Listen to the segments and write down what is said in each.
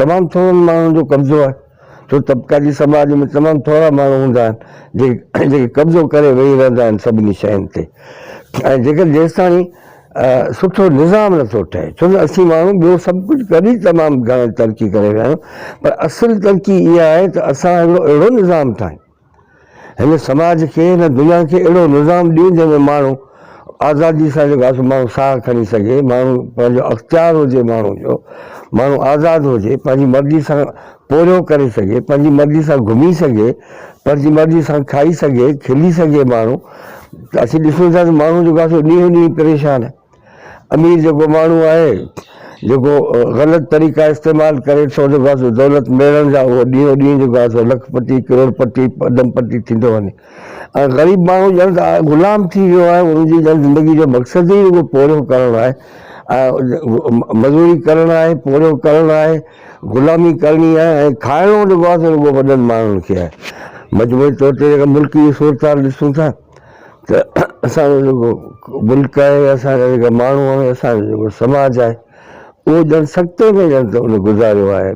تمام ٿورن ماڻهن جو قبضو آهي ڇو طبقاتي سماج ۾ تمام ٿورا ماڻهو هوندا آهن جيڪي جيڪي قبضو ڪري ويهي رهندا آهن سڀني شين تي ۽ جيڪر جيستاڻي سٺو نظام نٿو ٺهي ڇو ته اسين ماڻهو ٻيو سڀ ڪجهه ڪري تمام گهڻي ترقي ڪري ويا آهيون پر اصل ترقي اها آهي ته اسان هڪڙو اهڙو نظام ٺاهيون هن سماج کي هن دنيا کي اهڙو نظام ڏيون جنهن ۾ ماڻهو آزادي سان جيڪو آهي سو ماڻهو ساهه کڻي سگهي ماڻهو پنهنجو اختيار هجي ماڻهو جو ماڻهو آزاد هجي پنهنجي مرضي سان پورهيو ڪري سگهي پنهنجي مرضي سان گهمي سگهي پنهنجي مرضي سان کائي سگهي کلي سگهي ماڻهو ته اسين ڏسون ٿا ته ماڻهو جيڪو آهي سو ڏينهون ڏينهن پريشان آهي امير جيڪو ماڻهو آهي جيڪو غلط طريقا استعمال ڪري ٿو جيڪو آهي سو دولت ميڙڻ جا اهو ڏينهون ڏينهن جيڪو آهي سو لک پتي ڪروڙ پتي ادم پتي ٿيندو وڃي ۽ غريب ماڻهو ڄڻ ته غلام ٿي ويو آهي ان جي ڄڻ زندگي جو مقصد ئي رڳو پورهيو ڪرڻ آهي ۽ مزوري ڪرڻ آهي پورهيو ڪرڻ آهي غلامي ڪرڻي آهي ۽ کائڻو جيڪو آهي سو رڳو وڏن ماڻهن کي آهي مجموعي طور تي جيڪا ملڪ جي صورتحال ڏسون ٿا ته اسان جو جيڪو ملڪ آهي اسان جا جيڪا ماڻهو آهن اسان جو جيڪو سماج آهي اهو ڄڻ سختي ۾ ڄڻ ته ان گذاريو آهي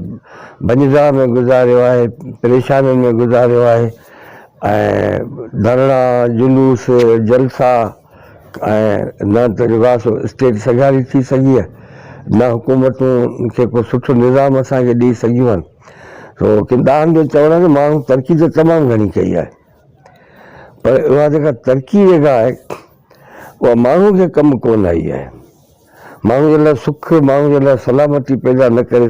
ڀڃ ڊاهه ۾ گذاريو آهي پريشانين ۾ گذاريو آهي ۽ ڌرڻا جلوس جلسا ۽ نه ته جيڪو آهي سو اسٽيٽ سگهاري ٿي سگهي آهي نه حڪومتون کي ڪو سٺو نظام اسان کي ڏئي سگهيون آهن سو ڪن ڏاهن جو چوڻ آهي ته ماڻهو ترقي ته تمام گهڻي ڪئي آهي پر اها جيڪا ترقي جيڪا آهي اها ماڻهو کي ڪم ڪونه آئي آهي ماڻهو جي لاء سک ماڻهو جي لاء سلامتي پيدا نه ڪري.